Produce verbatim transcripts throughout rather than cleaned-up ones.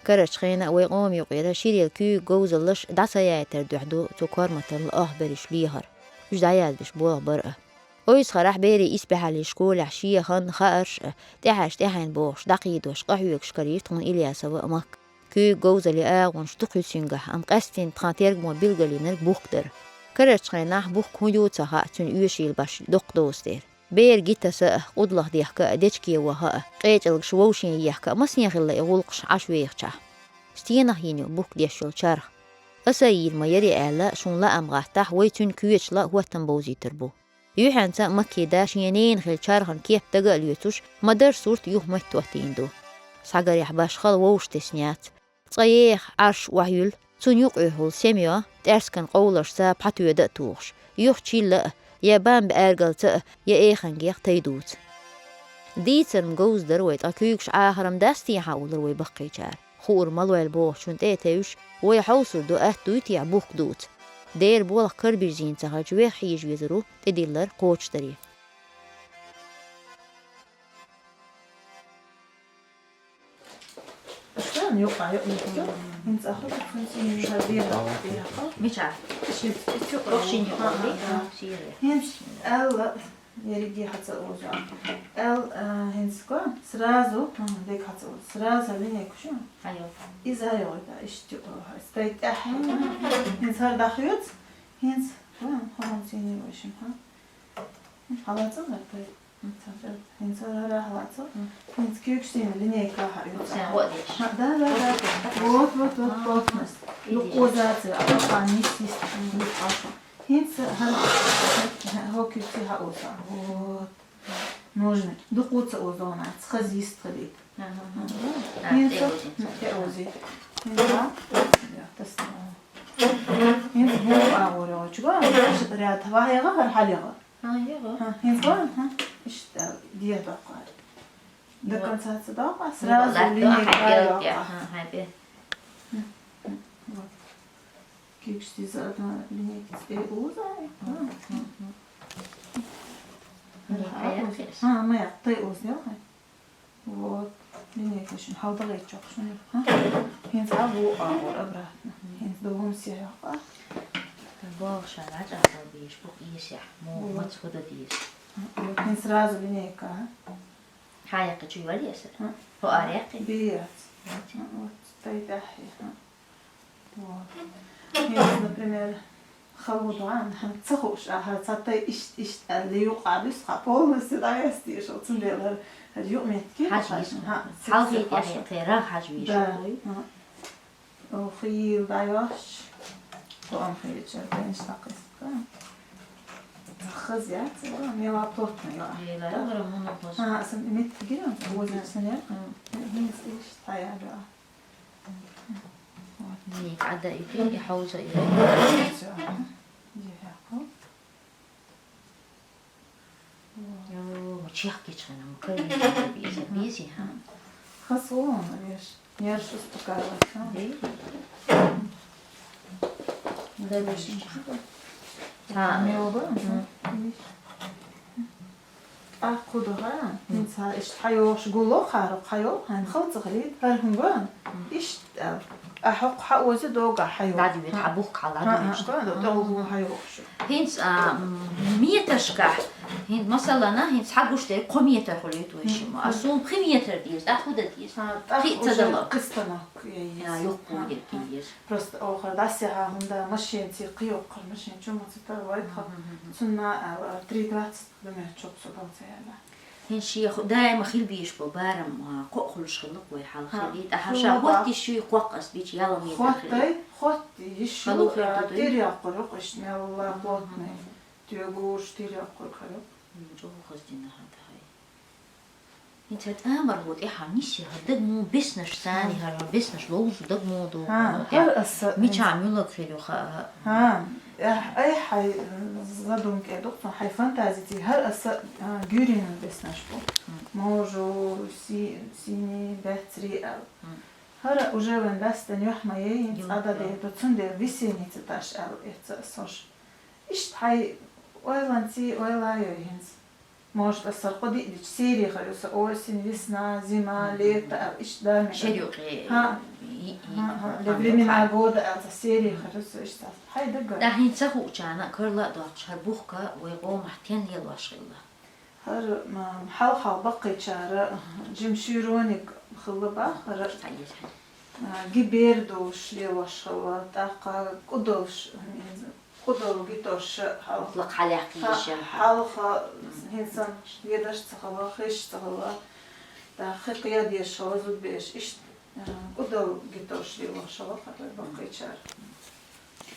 Карарчу хенахь вай къоман юкъера ширел куьйга говзаллаш дӀа ца яйтар дуьхьа ду цу корматалла охьаберриш лехар. Уьш дӀаязбеш болх бар а. Ойсхарахь берийн исбаьхьаллин школехь шен хан, хаарш а, тӀаьхьарш тӀаьхьенна бохуш, дӀакхийдош къахьоьгуш карийра тхуна Ильясова Макка. Куьйга говзаллин агӀонаш дукха хьуьсуьнгахь, амма къаьсттина тхан тергаман билгалийнарг бухк дара. Карарчу хенахь бухк хӀун ю ца хаьа, цуьнан оьшийла баш доккха доцу дела. Бер гитаса а, къудалах дехка а, дечке ваха а, къечӀалгаш вовшийн ехка а, масен хилла и гӀуллакхаш Ӏаш вехачохь. Стенах йина ю бухк деш йолу чарх. Аса йийр ма яри аьлла, шуна лаам гӀаттахь, вай цуьнан коьчала хӀоттам бовзийтар бу. Юьхьанца Маккин да шен ненан хилла чархан кеп дага а лоьцуш, ма-дарра сурт юха меттахӀоттийна ду. Схьагарехь баш хала вовшах тесна яц. Цкъа еха Ӏарш охьаюьллу, цунна юкъахула Семен, тӀаьрскан къовларшца пхьа тоьда а тухуш, юха чилла а, я бамба аьргалца а, я эхангех тай дуца. Дийцар-м говза дара вай, ткъа куьйгаш Ӏахар-м дац техьа олура вай баккхийчара. Хуур ма лойла бохучунна тӀе а тевжаш, вай хьовсур ду, атта дуй техьа бухк дуца. Дера болх карабирзина ца хилча, вех хьийжа везар ву тӀедиллар кхочушдаре. Сан юкъа, юкъа, юкъа. ХӀинца ахула цунца йина хьан дера, дера. Мича? Шиц, ицу Рохшин юкъа, юкъа, да? Шире. ХӀинца аьлла, ерриге хьаца оза. Аьлла, а, хӀинца го, сразу, а, дег хьаца оза. Сразу линейку шу? Айо. Иза йогӀу, да, иштта юкъа, стай тӀаьхьа. ХӀинца хӀара дахьоьцу? ХӀинца, го, хӀара цуьнан вешин, хьа? Хьалаца, да, тай? ХӀинца хӀара хьалаца. ХӀинца куьйгаш сийна линейка хьаоьцу. Сен гӀо деш. Ха, да, да, да. Вот, вот, вот, плотность. Юкъозацар, а, а, нисис, нисис. ХӀинца хӀара, хӀо куьйгаш хьаоьцу. Вот. Нужно. Дукха ца озонац, хаза йистхилийта. Ага. ХӀинца, тӀе озийна. ТӀе озийна. ХӀинца, я, тасна. ХӀинца бу агӀор йогӀучу, ва, ряд вахьегӀа, хӀара хьалегӀа. ХӀа, ягӀа. ХӀа, хӀинца, хӀа, иштта, дехьа доккху. До конца ца доккху, сразу линейка доккху. ХӀа, хьайбе. Вот. Куьйгаш иза одна линейка тӀе уза, хӀа. Линейка яккхийша. ХӀа, ма яккхий, тӀе уза, хӀа. Вот. Линейка шуна хьалдагӀийчохь шуна. ХӀа? ХӀинца а ву агӀор обратно. ХӀинца догӀум сехьа. Боху ша лачкъа хьал бийш, бу ийсехь, мо маца хӀу дан дийш. Вот. ХӀинца сразу линейка. Хьа яккхи чу йолу ясар? ХӀо ара яккхи? Бияц. Вот. ТӀай тӀаьхье. Вот. ХӀинца, например, хала ву дуьхьал, хӀан ца хууш, ахьа ца тай ишт, ишт аьлла, юкъа дуьсу хьан полностью дӀаястийша, цундела хӀара юкъ меттиг. Хьажа йиш хьан, хьалхе тӀехь кхера хьажа вийш хуй. О, хийла дӀайош. О, ам хийла чар, конечно, дӀакхиста. Хаза яц, мела плотно йо. Мела, вара муна хоза. А, сан меттиг гира, оза сан я. ХӀинца ишт хьаяга. Ник Ӏада ити, и хьовза и. Всё. Дехьа. Йо, чехкичхьана, ма кайна беза, беза, хӀа? Хас вон, веш. Ярш успокаивает, хӀа? Ди? Да, веш. ХӀа. Мелба? Мгм. Веш. А кху дагӀа, хӀинца иштта хьайогӀуш гуло, хӀара хьайогӀу, хьайна халцахалийта, хӀара хӀума, иштта, а хӀокху хьаоза догӀа хьайогӀу. ДӀадуьйта, хьан бухк хьала дӀадуьйта. ХӀа, хӀа, тӀехула хьайогӀуш. ХӀинца, а, м, метрашкахь, хӀинца, масалана, хӀинца хьан гуш дерг кхо метр хуьлуьйту вай шима. А суна пхи метр деза, тӀаккха хӀу дан деза? ХӀа, тӀаккха пхиъ ца уже дала. Къистанок яй еза. А, юххо дерг яй еза. Просто охар дӀасехьа хӀунда машинций кхийоккхур, машин чу ма ца тара вайт хьа. Мгм, мгм, мгм. Цунна, а, три двадцать. Ду мел чохь со дал ца яьлла. ХӀинца шен ху-, даима хила безаш бо барам, а, кхоъ хуьлуш хилла вай хьалха хилла. ТӀаккха ша хӀотта йиш юй кхоккха ас бича яла метр хилла. ХӀотта, хӀотта йиш ю, а, тӀера яккхур ю, къиштмелла, плотный. Туьгурш тӀера яккхур кару. ЧӀогӀа хаза дина хӀан тахай. ХӀинца тӀамар хӀу тӀехьа нисси хӀара даг муха беснаш цани хӀара беснаш ловзу даг муха ду. ХӀара аса мича муьлаг хир ю ха. ХӀа, ай, хьай задумке дукха, хьай фантазици хӀара аса, а, гуьренан беснаш бу. Можу, си-, сини, бецри ала. ХӀара уже вайн дастан юхь ма яй, хӀинца Ӏада дер ду, цундела весенний цветаш ала эца ас хӀорш. Иштта хьай ойланци ойла йой хӀинца. Может, аса кхо-диъ дича серия хир ю са: осень, весна, зима, лето, а, иштта да мегар. Шерюкъе. ХӀа. ХӀа, хӀа, для времена года аьлла цхьа серия хир ю са иштта. Хьай даггара. Да, хӀинца ца хуучарна карла а доацаш, хӀара бухка вай къомах тен лелош хилла. ХӀара, м, хьалха баккхийчара жима шуьйраниг хилла бах, хӀара, а, ги бер долуш лелош хилла, тӀаккха кӀудалш, кӀудал ги тош хьалха. Лакха хьалаьхкина йиш яха. Хьалха хӀинца ведаш ца хилла, хиш ца хилла, тӀаккха хи кхедеш хилла зудбераш, иштта, а, кӀудал ги тош лелош хилла хӀара баккхийчара.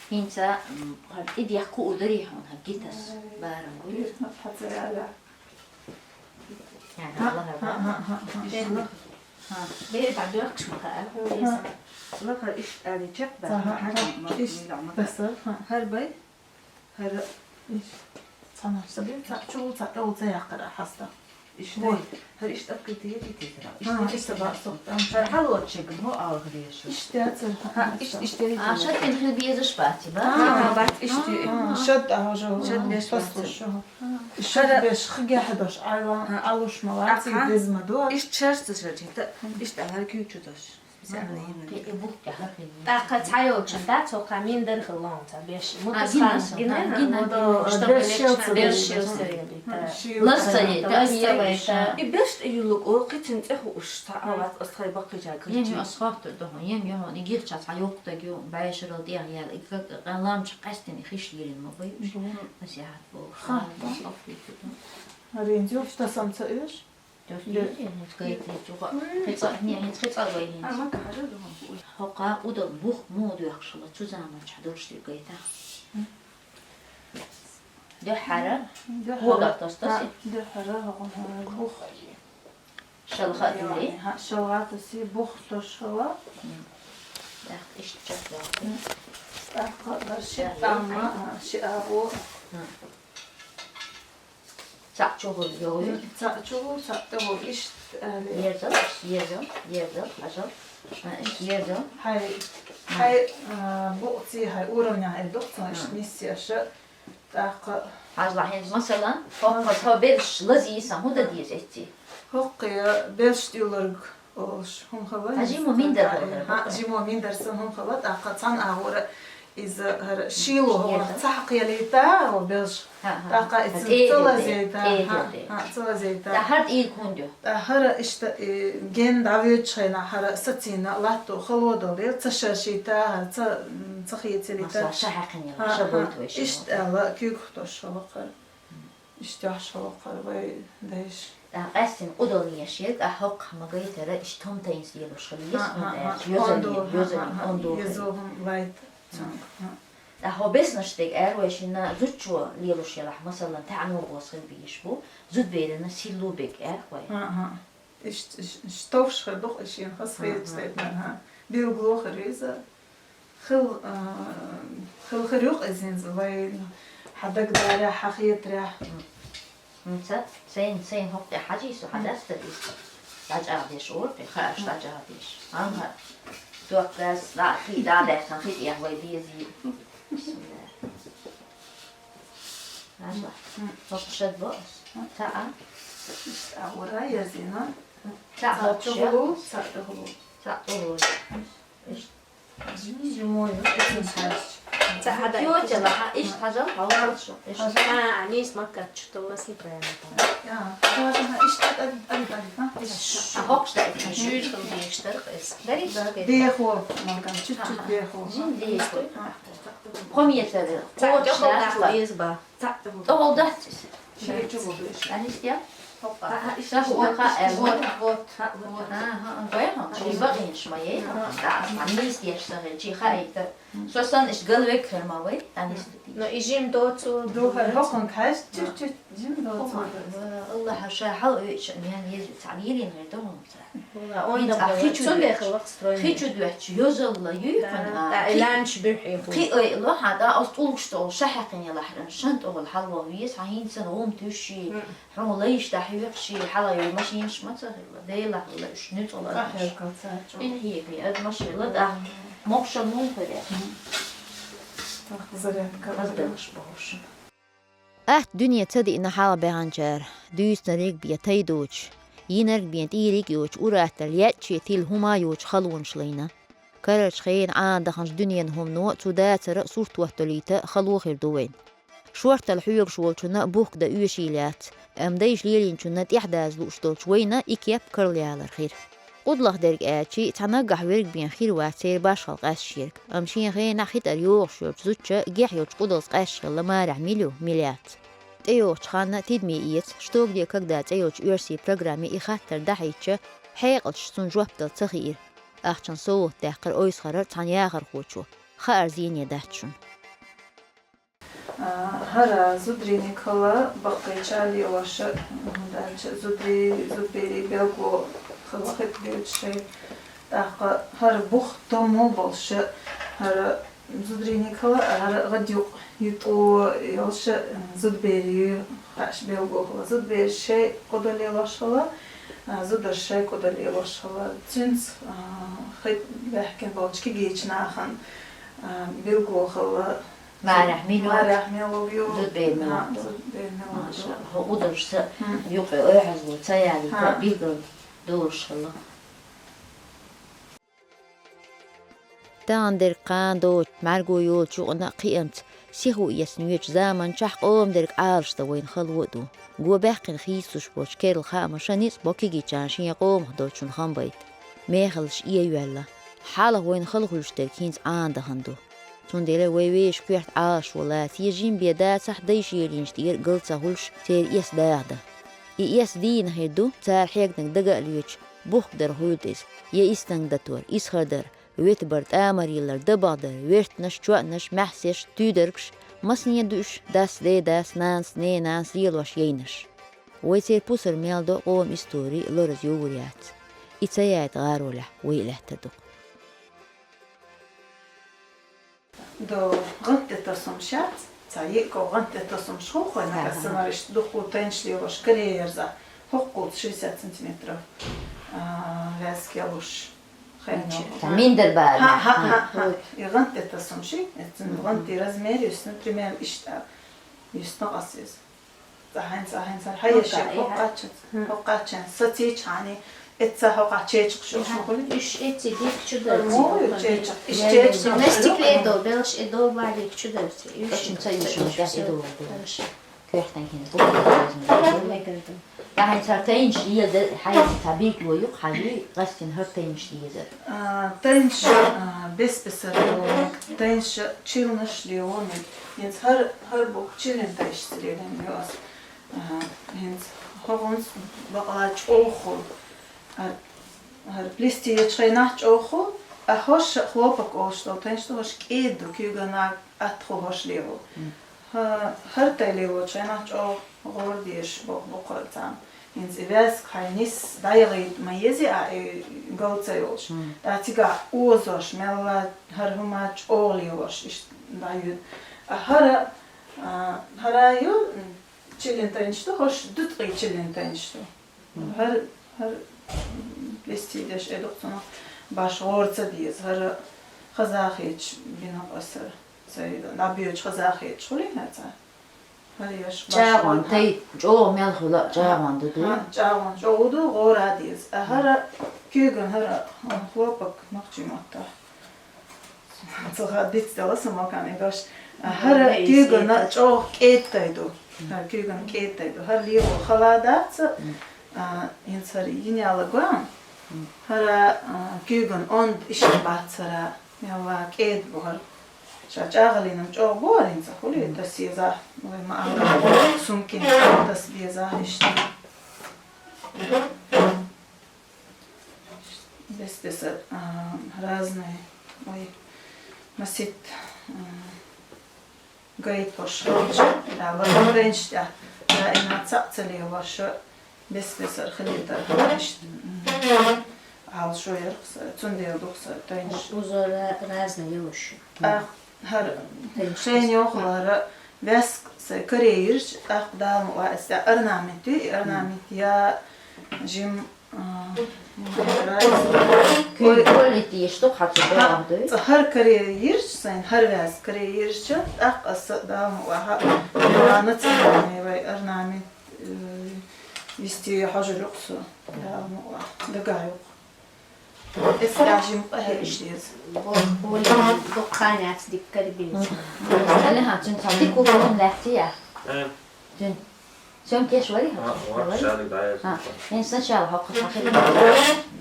ХӀинца, м, хӀара тӀедехка хуур дарий хьуна, хӀара гитас барам гуй? Гитас хьа ца яла. ХӀа, хӀа, хӀа, хӀа, хӀа. Бери дӀадоьхкаш ма хаьа. ХӀа. Лаха иштта аьлла чекхбаьхна, ХӀа, хӀа, хӀа. Иштта мила ма таса, хӀа. ХӀара бай? ХӀара. Иштта. Цхьана саби, цхьа чул, цхьа тӀе ца яккхара хьаста. Иштта. Вот. ХӀара иштта открытый яйти тезара. ХӀа, иштта ба сохтам. ХӀара хьалоччиг мо алгъа деша. Иштта яцар. ХӀа, иштта, иштта. А, шатин хил безаш бати, ба? ХӀа, бат иштта. ХӀа, шат а хожа. Шат беш послушаю. Шат беш хиге хьадош, ала, ХӀа. Алуш ма ваци, Аха. Без ма до. Иштта шарца шарчита. Иштта хӀара куьйгу чу дош. Ага. Кхин и бухке хӀара хин. ТӀаккха цхьа йолчун дац, хӀокха миндар хилла хьуна цхьа беш. А, мутас гина хана сан, гина, да, гина, гина, гина, да, да, да, беш шел ца беш беш. Шел ца беш. Шел. Ласса ца ета, ласса ца ета. И беш тӀе юллуг, о, кхицин цӀе хууш, цхьа Мм. Авац, ас тхай баккхийча Ен кхичи. Ас хаттар дахун, ен яхун, и гихча цхьа йоккха даг ю, бӀешарал тӀе ял, и ка-, ка-, ламча къаьстина хиш лирин ма бай уж. Бу. Насихьат бу. Ха. Ха, ха, ха. Арен зюфта самца иш? Тёртий, Ле. Хинца гайта, хинца уха. М. Хица, не, хинца хица гай хинца. А, ма кара, да. ХӀокха удал бух мо доьхкаш хилла, цу заманчохь долуш дерг гайта. М. Дуьххьара, Дуьххьара. Хьогах тостаси? А, дуьххьара, хӀокхун бух. Шалха а дуьллий? ХӀа, шалха а туси, бух тош хилла. М. ТӀаккха иштта чекхдоьхку. М. ТӀаккха дар ши тӀамма, а, ши агӀо. М. Цхьаъ чугӀур йогӀуьйту. Цхьаъ чугӀур, цхьаъ тӀегӀур иштта аьлла. Ерзал, ерзал, ерзал, хьажал. А, иштта ерзал. Хьай, хьай, а, букъций, хьай уровнехь эр ду-кх цунах иштта нисъеш. ТӀаккха. Хьажал хьайна, масала, хӀокху тхо берш лазийса хӀун дан деза эцций? ХӀокхе берш тӀелург. Олуш, хӀун хала? Хьажи мо миндар хала. ХӀа, жимо миндар сан хӀун хала, тӀаккха цхьана агӀора иза хӀара шийла хӀора ца хьакхелийта, хӀо белш. ХӀа, хӀа. ТӀаккха иза ца лазийта. ХӀа, хӀа, ца лазийта. ТӀа хӀара тӀийг хӀунда ю? ТӀа хӀара иштта, э, ген дӀавоьдучу хенахь хӀара сацийна латто хало долу дела, ца шаршийта, хӀара ца, м, ца хецалийта. Масала, ша хьаькхина, ша гойту вай ши. Иштта аьлла, куьйгах тош хала хӀара. Иштта йохьуш хала хӀара вай дайша. ТӀаккха къаьстина къудалнеш ерг, ахь хӀокхахь ма гайтара, иштта хӀума тайнса лелош хила еза, хӀунда аьлча йозаллин, йозаллин онда хӀун лайта цунга. ТӀаккха хӀо беснаш дерг аьлла вай шина зудчо лелош елахь, масалан, таьӀно бос хила безаш бу, зудберана силлу берг аьлла вай. Иштта, иштта, иштта товш хир ду-кх и шена хаза хеташ дайтина, хӀа. Билгало хир иза. Хил, а, хил хир ю-кх иза хӀинца вайна хьан дагадаларехь, хьан хетарехь. ХӀинца сайна, сайна хӀокху тӀе хьажий со, хьан дастар иза? ДӀачӀагӀдеш ура тӀе, хаарш дӀачӀагӀдеш. Анхьа, ток газ, дӀа, хи, дӀа даьхкина, хи тӀехь вай дезий. Бисмиллахь. Аша. ХӀокху шад бо ас. Цхьаъ а? Иштта а ура ерзина. Цхьаъ хӀокху шад. Цхьаъ тӀехула. Цхьаъ тӀехула. Иштта. Зимой, ну, это не знаешь. Ца хьада Тётя лаха, иштта хьажал, хьалхалчу. Иштта. А, они смотрят, что у вас неправильно там. А, тоже, а, иштта, а, а, а, а, иштта. А хокш да, это шуйш там деш, так, эс. Дари? Да, дехо, манган, чуть-чуть дехо. Жин дехо. А. Хом ецаре. Ца, Хоч тохол дашла. Дах езба. Ца, тохол. Тохол дац. Ши чу буду. Анистия? Хоппа. А, а, иштта, иштта, иштта. Вот, вот. А, а, а, гой, а, чи бакъин шмае. А. Да, анистия шсагъе, чи хаита. Со сан иш галвек херма вай, анистия. Но и жим доцу. Духар хокон каш, чуть-чуть жим доцу. Аллах, ша хал ой, ша, мен езу, ца, гирин гэр дохун ца. Вала, ойна хи чу дуьхьа, хи чу дуьхьа, йозалла юй хана. Да, иланч бихи ху. Хи ой, ло, ха, да, ос тулгуш тол, ша хьакхин яла хран, шан тол, хьалло, виес, ха, хин сан, гум туши, хьун лайш да хьюхши, хьала ой, машинш ма ца хила, дейла хила, уш нуцала. Ахер калца чу. Ин хи, ад машин, ла, да, мокша мун хире. Так, зарядка. Аз да. Баш бошин. Атта дуьне ца диъна хьалха баьхначара, дуьйцунарг бен тай доцуш, йинарг бен тӀийриг а йоцуш, ур-атталла лаьттачу тилла хӀума а йоцуш халонаш лайна. Карарчу хенан Ӏанадаханчу дуьненан хӀумано цу дацара сурт хӀотталийта хало хир ду вайна. Шортта хьоьгуш волчунна бухк дан оьший лаьцна, амма дайша лелийначунна тӀаьхьадаза лууш долчу вайна и кеп карладалар хир. Къудалах дерг аьлча, цхьа наггахь верг бен хир вац церан башхалла къаьсташ ерг, амма шен хенахь хи тӀера йогӀуш йолчу зудчун гехь йолчу къудалца къаьсташ хилла марехь мила ю, мила яц. ТӀейогӀучу ханна «Тидаме эца, что, где, когда» цӀе йолчу оьрсийн программе и хаттар дӀахьийтича, хьекъалчаш цунна жоп дала ца хиира. Ахчанан совгӀат даьккхира Ойсхарара цхьана яхархочо, хаарзийне дац шуна. А, хӀара зударийн никхала баккхийча лелоша, м, даьлча зударий, зудберий белго хала хӀоьттина дуьйцу шайн. ТӀаккха хӀара бух томо болуша, хӀара зударийн никхала, хӀара гӀадъюкъ ютӀо йолуша, м, зудберий хаьаш белго хала. Зудбераш шайн кӀудал лелош хала, а, зударша шайн кӀудал лелош хала. Цуьнца, а, хӀоьттина баьхкина болчу кегийчу нахана, а, билгало хала. Марехь мила ю? Марехь мила ю? Зудбер мила ю? ХӀа, зудбер мила ю? Маша, хӀокху ударшца юкъе оьхьазло ца ялийта, билггал долуш хилла. Тахана дерг кхана доцу, мӀаьрго йолчу юкъана а кхиамца, сихо эцна йоьдучу заманчохь къоман дерг Ӏалашдан вайна хало а ду. Го баьккхина хийцалуш болчу керла хаамаша ницкъ бо кегийчарна шен къомах долчун хам байта. Мехаллаш э йоьлла. Хьалха вайна хала хуьлуш дерг хӀинца Ӏанадахана ду. Цундела вай вешан коьрта Ӏалашо лаца, я жима бен дацахь, дайша лелийначу тӀера гал ца хуьлуш, церан эс даха дан. И эс дийна хир ду, цара хьегнарг дага а лоьцуш, бухк дар хуьлда иза, я истанг датор, исхар дар, ветбар, тӀамар йиллар, дабагӀа дар, вертанаш, чоанаш, маьхсеш, туьйдаргаш, масане а дуьйш, дас, дедас, нанас, ненанас лелош яйнаш. Вай церан пусар мел до къоман истори лораза йогӀур яц. И ца яйта гӀаролехь вай а лаьттар ду-кх. До гӀант тӀе тасумаш яц, цхьа йиъ ков гӀант тӀе тасумаш хӀокхойнаг аса маришта дуккха тайнаш лелош карьерза, хӀоккхул шестьдесят сантиметров, а, вязка луш. Хенча. Цхьа миндар бара. Ха, ха, ха, ха. И гӀант тӀе тасумаш, эццан гӀантий размер юьсна, примерно иштта. Юьсна къас иза. Цхьа хьайн, цхьа хьайн, цхьа хьаеш, хӀокхаччан, хӀокхаччан сацийчхьани, эцца хӀокхахь чечакхаш йолуш ма хуьлий? Уьш эцций дика чу дара. Муха ю чечакх? Иш чечакх. На стекле до, белш и до валик чу дара. Уьш ца юьш ма тӀехь и до. Кхехтан хин бу. Ага, мегар ду. Тахьайн цхьа тайнаш леладар, хьайн цхьа билгало ю-кх хьан вуй, къаьстина хӀара тайнаш леладар. А, тайнаш, а, бес-бесара лелониг, тайнаш чилланаш лелониг. ХӀинца хӀара, хӀара бу чиллин тайнашца лелийна ю ас. А, хӀинца хӀокхунца бакъала чӀогӀа хуьлу. А, хӀара плести ечу хенахь чӀогӀа хуьлу, а хӀорш хлопок олуш долу тайнаш ду, хӀорш кӀеда ду, куьйгана атта хуьлу хӀорш лело. ХӀа-, хӀара тай лелочу хенахь чӀогӀа гӀора дезаш боху боккхачарна. ХӀинца и вязка хьайн нис дӀаяхийта ма еза а, и гал ца йолуш. ТӀаккха цигахь озош, мелла хӀара хӀума чӀогӀа лелош, иштта дӀаюьйду. А хӀара, а, хӀара ю, м, чиллин тайнаш ду, хӀорш дуткъий чиллин тайнаш ду. ХӀара, хӀара, м, плести деш э ду-кх цунах, баш гӀора ца деза, хӀара хазахеташ бина-кх аса. Цай дӀабоьдуш хазахеташ хуьлий хьан цара? ХӀара еш баш чӀагӀон гӀора, тай чӀогӀа мел хуьла а чӀагӀон ду, ду? ХӀа, чӀагӀон чӀогӀа ду, гӀора а деза. А хӀара куьйган хӀара, а, хлопок нохчийн маттахь. Цу хӀара дицдала сан макан и дош. А хӀара куьйгана чӀогӀа кӀеда тай ду. ХӀара куьйгана кӀеда тай ду. ХӀара лело хала дац, а, хӀинца хӀара йина яла гоьн. ХӀара, а, куьйган онда иштта бац хӀара, мелла кӀеда бу хӀара. Ша чӀагӀалинам чӀогӀа бу хӀара хӀинца, хуьлий, таса еза, вай ма аллара, сумкин таса беза иштта. Бес-бесар, а, разные, ой, масит, а, гайтош хилча, да, латан тайнаш тӀехь, да, и нацаъ ца лелош, бес-бесар хилийтар хилча, м, Ӏалашо яр-кх са, цундела ду-кх са тайнаш. Узор ра-, разный йолуш. ТӀаккха хӀара, тайнаш хен йохалара, вязка сай каре йирча, тӀаккха Дала ма ваьа, аса орнамент ю, и орнамент я жим Куьйга кхоллийташ ду хьа цу бегӀах дуй? Цкъа хӀара каре йирча сайна, хӀара ваьза каре йирча, тӀаккха аса Дала мукъалахь, Милана цӀа вай орнамент, э, вести хьожур ю-кх со, Дала мукъалахь, дагахь ю-кх. Эс яжим къахьегаш деза. Бохули дукха яц дикка бийца. Али хьан цун цхьа дика хӀума лаьттий? Э. Цун. Сём кеш вари? А, вот, вари? Шадик дӀаяр. А, эн сначала хьокху хьахили.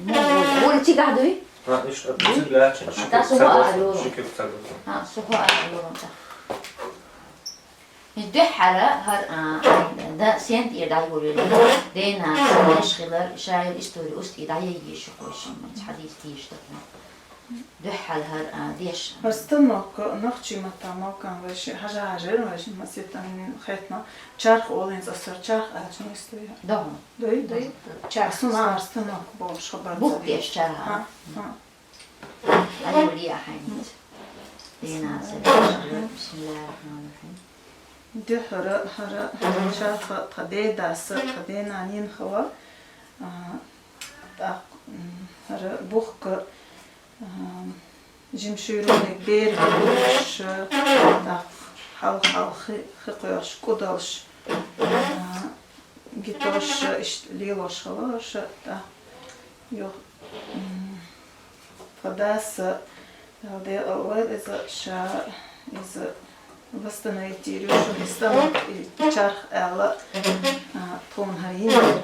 Ну, улици гахь дуй? А, иш, а, цуьнга лаьчча, а, ши та кило сухо цагӀа, а, ши кило цагӀа. А, сухо а, та. Иш дуьххьара хӀара, а, да сент ир дӀайолийла. Дена, еш хилар, шаил истори уст и дӀайайиш хойшим, хьадис тийш такна. Дуьххьал хӀара, а, деш. ХӀара станок нохчий маттахь мелкан вайши, хьажа хьажар вайши, масийтта хетна, чарх олийна цӀа сар, чарх аьлча нисдой. ДогӀу. Дой, дой. Чарх. Су наар станок болуш хабар. Бух ца деш чарх. Ха, ха. Аллилуйя, хьайнит. Дина, бисмиллахир рахманир рахим. Дуьххьара, хӀара, чарх тха дедаса, тха дена нин хала, а, тӀаккха, м, хӀара бухка, а, жимчуьйруниг берг гуш, тӀаккха хьалха-хьалха хи-, хи кхоьхьуш, кӀудалш, а, гитош, иштта лелош хала, ша, тӀаккха юха, м, тха даса, Дала декъал войла иза, ша, иза восстановить йийр ю шуна, и станок, и чарх аьлла, а, тхуна хӀара йина.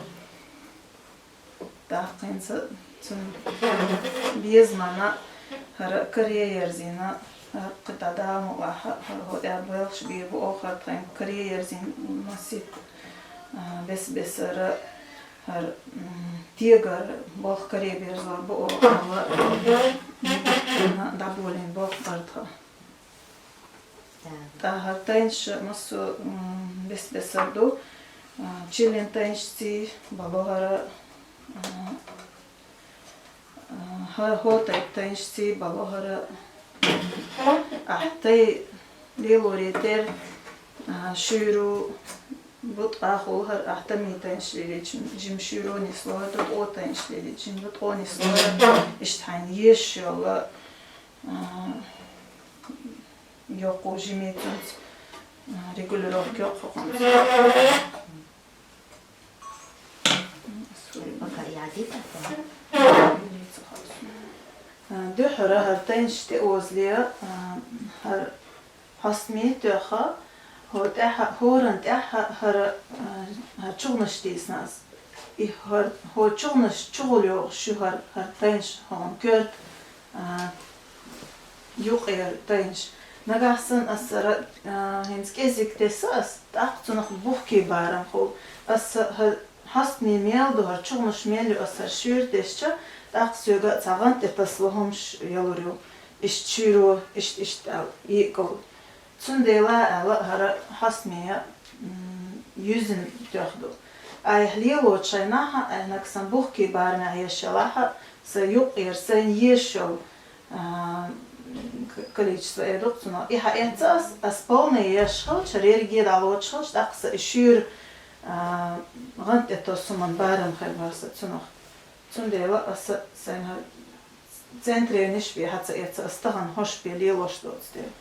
ТӀаккха хӀинца цуьнан безамана хӀара каре ерзийна, хӀара кхидӀа Дала мукъалахь, хӀара хӀо тӀехь боьлхуш бийр бу оха, хӀара тхайна каре ерзийна масийтта, а, бес-бесара, хӀара, м, тегар болх каре берзор бу оха, хӀара дӀаболийна болх бар тха. ТӀаккха хӀара тайнаш массо, м, бес-бесар ду. А, чиллин тайнашций бало хӀара, а, а, хӀа-, хӀотай тайнашций бало хӀара, м, ахьа тай лелоре тера, а, шуьйру бу ткъа хул хӀара, ахьа тамий тайнаш лелийча, жима шуьйру нисло хӀара, ткъо тайнаш лелийча, жима ткъо нисло хӀара, иштта хьайна езаш йолла, а, йоккху жимицунца, а, регулировка йоккху хӀокхунца. Пока я где-то там. А, дуьххьара хӀара тайнаш тӀеозале, а, хӀара хьостаме тоьхна, хӀо тӀаьхьа, хӀоран тӀаьхьа хӀара, а, хӀара чугӀнаш тийсина ас. И хӀара, хӀо чугӀнаш чугӀулйогӀуш ю хӀара, хӀара тайнаш хӀун коьрта, а, юкъера тайнаш. Нагахь санна ас хӀара, а, хӀинца кӀезиг тесса ас, тӀаккха цунах бухке барам хул. Ас хӀара хьостаме мел ду, хӀара чугӀнаш мел ю, ас хӀара шуьйра тесча, тӀаккха соьга цхьа гӀан тӀе тасса лохӀамаш ялур ю. Иштта шуьйро, иштта, иштта аьлла, йиъ кӀал. Цундела аьлла хӀара хьостаме, м, юьззина тоьхна ду. Айхьа лелочу хенахь, айхьа нагахь санна бухке барамехь еш ялахь, сан юкъера сайна езаш йолу, а, к-, количество эр ду-кх цунах. И хьаэцна ас, ас полный еш хилча, рерриге дӀалоцуш хилча, тӀаккха сан и шуьйра, а, гӀан тӀе тосса хӀуманна барам хир бара сан цунах. Цундела аса сайна хӀара центренаш бен хьа ца эцна, ас тахана хӀорш бен лелош доцу дела.